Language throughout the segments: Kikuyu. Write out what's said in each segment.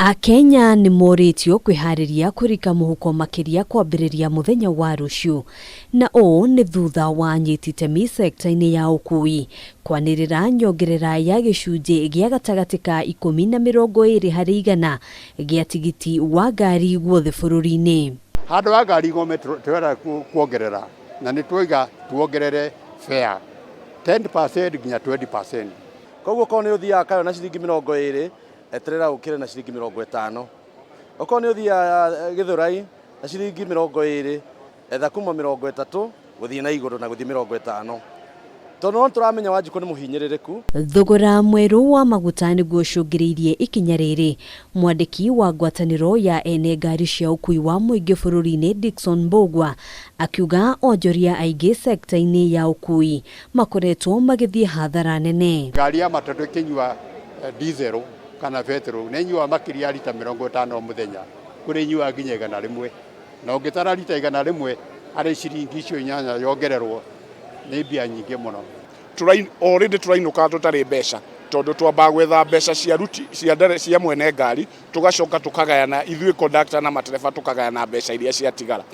Akenya nĩ morĩtio kwĩharĩria kũrika mũhuko makĩria kwambĩrĩria mũthenya wa rũciũ, na ũũ nĩ thutha wa anyiti itemi sekta-inĩ ya ũkui kwanĩrĩra nyongerera ya gĩcunjĩ gĩa gatagatĩ ka 10 na 20 harĩ igana gĩa tigiti wa ngari guothe bũrũri-inĩ. Handũ ha ngari igome, tũrenda kuongerera na nĩ twaiga tuongerere fare 10% nginya 20%. Koguo korwo nĩ ũthiaga Kayole na ciringi 20, eterera ũkĩre na ciringi 50. Okorwo nĩ ũthiaga Gĩthũrai na ciringi 20, etha kuma 30 gũthiĩ na igũrũ na gũthiĩ 50, tondũ no tũramenya Wanjikũ nĩ mũhinyĩrĩrĩku. Thogora mwerũ wa maguta nĩguo ũcũngĩrĩirie ikinya rĩrĩ. Mwandĩki wa ngwatanĩro ya ene ngari cia ũkui wa mũingĩ bũrũri-inĩ, Dickson Mbũgua, akiuga onjoria aingĩ sekta-inĩ ya ũkui makoretwo magĩthiĩ hathara nene. Ngari ya matatũ ĩkĩnyua diesel kana petrol nĩ ĩnyuaga makĩria ya rita 50 o mũthenya, kũrĩ ĩnyuaga nginya 100, na ũngĩtara rita 100 harĩ ciringi icio 8 yongererwo, nĩ mbia nyingĩ mũno. Already tũrainũka tũtarĩ mbeca, tondũ twambaga gwetha mbeca cia ruti cia ndere cia mwene ngari, tũgacoka tũkagayana ithuĩ conductor na matereba, tũkagayana mbeca iria ciatigara.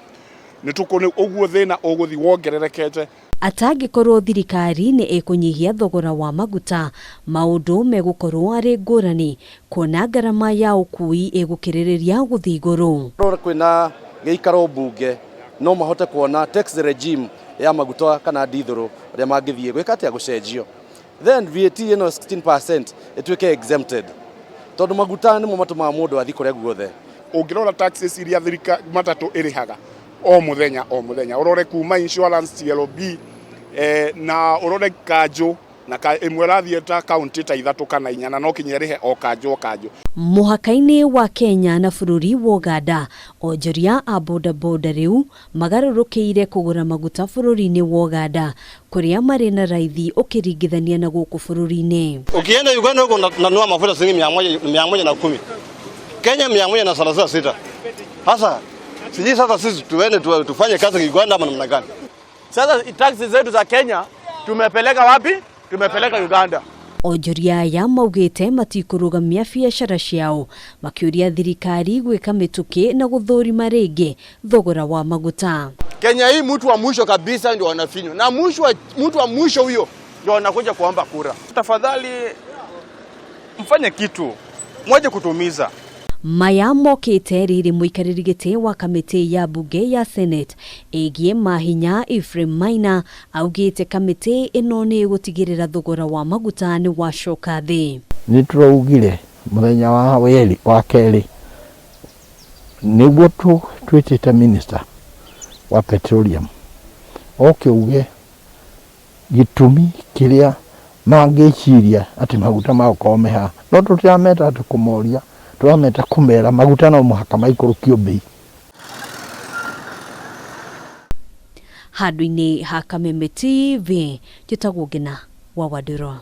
Nĩ tũkũ ũguo thĩna ũgũthiĩ wongererekete. Atangĩkorwo thirikari nĩ ĩkũnyihia thogora wa maguta, maũndũ megũkorwo arĩ ngũrani, kuona ngarama ya ũkui ĩgũkĩrĩrĩria gũthiĩ igũrũ. Kwĩna gĩikaro mbunge, no mahote kuona tax regime ya maguta kana ndithũrũ ũrĩa mangĩthiĩ gwĩka atĩa gũcenjio, then VAT ĩno 16% ĩtuĩke exempted, tondũ maguta nĩmo matũmaga mũndũ athiĩ kũrĩa guothe. Ũngĩrora taxes iria thirika matatũ ĩrĩhaga o mũthenya o mũthenya, ũrore kuma insurance, TLB, na ũrore kanjũ na ka ĩmwe ĩrathiĩ ta kaunti ta ithatũ kana inya, na no kinya ĩrĩhe o kanjũ o kanjũ. Mũhaka-inĩ wa Kenya na bũrũri wa Uganda, onjoria a bodaboda rĩu magarũrũkĩire kũgũra maguta bũrũri-inĩ wa Uganda, kũrĩa marĩ na raithi ũkĩringithania na gũkũ bũrũri-inĩ. Ukienda Uganda huko unanunua mafuta shilingi 100, 110. Kenya 136. Sasa sijui sasa sisi tuende tufanye kazi Uganda ama namna gani? Sasa taxi zetu za Kenya tumepeleka wapi? Tumepeleka Uganda. Onjoria aya maugĩte matikũrũgamia biacara ciao, makĩũria thirikari gwĩka mĩtũkĩ na gũthũrima rĩngĩ thogora wa maguta. Kenya hii mtu wa mwisho kabisa ndio wanafinywa, na mtu wa mwisho huyo ndio wanakuja kuomba kura. Tafadhali mfanye kitu mwaje kutumiza. Maya mokĩte rĩrĩ mũikarĩri gĩtĩ wa kamĩtĩ ya mbunge ya Senate ĩgiĩ mahinya, Ephraim Maina, augĩte kamĩtĩ ĩno nĩ ĩgũtigĩrĩra thogora wa maguta nĩ wacoka thĩ. Nĩ tũraugire mũthenya wa weri wa kerĩ nĩguo twĩtĩte minister wa petroleum oke uge gĩtũmi kĩrĩa mangĩciria atĩ maguta magũkorwo me haha, no tũtirameta atĩ kũmoria, tũrameta kũmera maguta no mũhaka maikũrũkio mbei. Handũ-inĩ ha Kameme TV, njĩtagwo Ngina wa Wandũrwa.